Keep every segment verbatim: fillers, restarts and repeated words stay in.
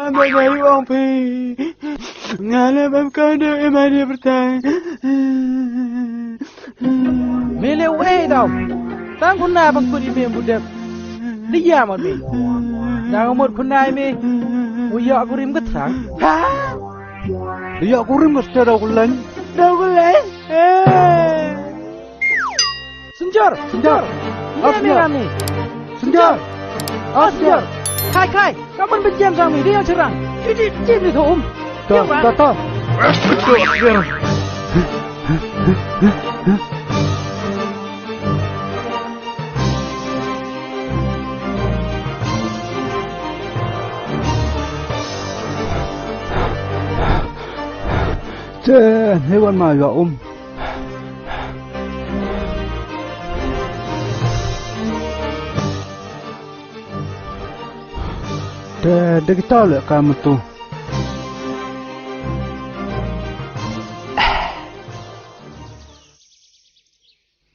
Ame dei u ong phi. Nga la bam ka dei em ai dei pyrthai. Me le wei dau. Tang khuna bang kut i me bu dep. Di ya mot me. Dang mot khuna i me. U ya kurim ka thrang. Ha? Di ya kurim ka thrang dau kulan. Dau kulan. Eh. Sinjor, Sinjor. Sinjor. Ap Sinjor. Sinjor. Ap Sinjor. Khai, khai. Kaman benjam sami dia yang serang. Jadi jim di thum. Ta, ta, ta. Te, ne wan ma ya um. Te, de kita le ka metu.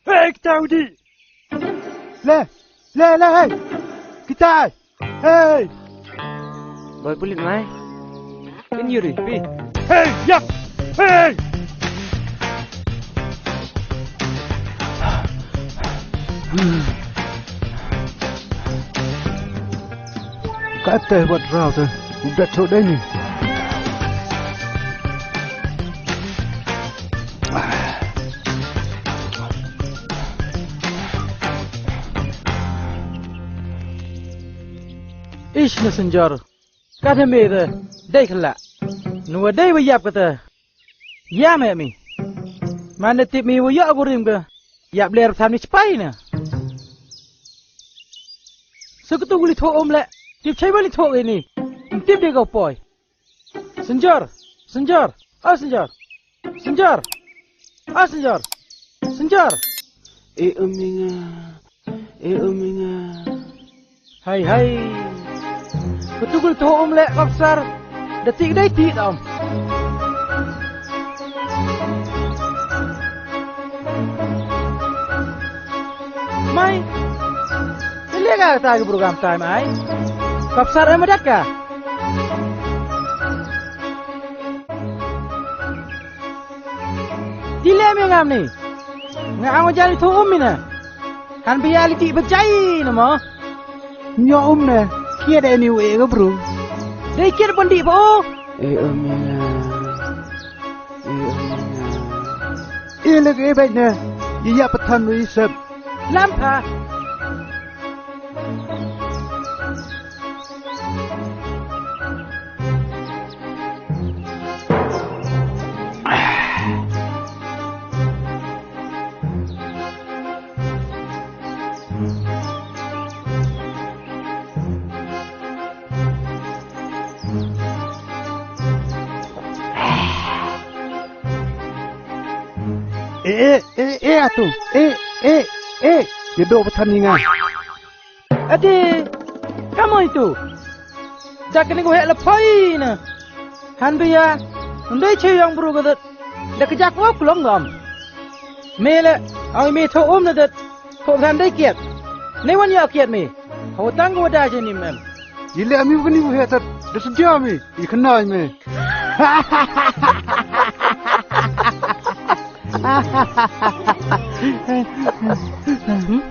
Hey, kita udi. Le, le, le, hey. Kita. Hey. Boy pulit mai. Kin yuri, pi. Hey, yap. Hey. Ka te wat rau te. Udah cok deh ni. Ish na Sinjor. Ka dei me de dei kala. Nuwa dei wa yap kata. Ya me mi. Mane tip mi wa ya gurim ka. Yap ler tham ni spai na. Sa kutu guli tho om le. Tip chai bali tho ni. Tip de ka poi. Sinjor, Sinjor, oh Sinjor. Sinjor. Ah, Sinjor. Sinjor. E, Uminga. E, Uminga. Hai, hai. Betul tu um lek, Kopsar. Detik dai ti dom. Mai. Tele ka ta ke program time ai. Kopsar em dak ka. Dile me ngam ni. Nga ang jali thu um mina. Han bia li ti bajai na mo. Nyo um ne. Kia de ni we ga bru. Dei kia bondi bo. E um mina. E um mina. E le ke bai ne. Ye ya patan wi sep. Lam pha. Eh, eh, eh, eh, atu. Eh, eh, eh. Ye do patan ni nga. Ati, kamoi tu. Da kani ko hek la phai na. Han bia, ndai che yang bru ka dat. Da ka jak wa kulong gam. Me le, ai me tho um na dat. Ko han dai kiat. Ne wan ya kiat me. Ho tang ko da je ni mem. Ile ami ko ni ko hek dat. Da sedia me. I kena me. Hmm?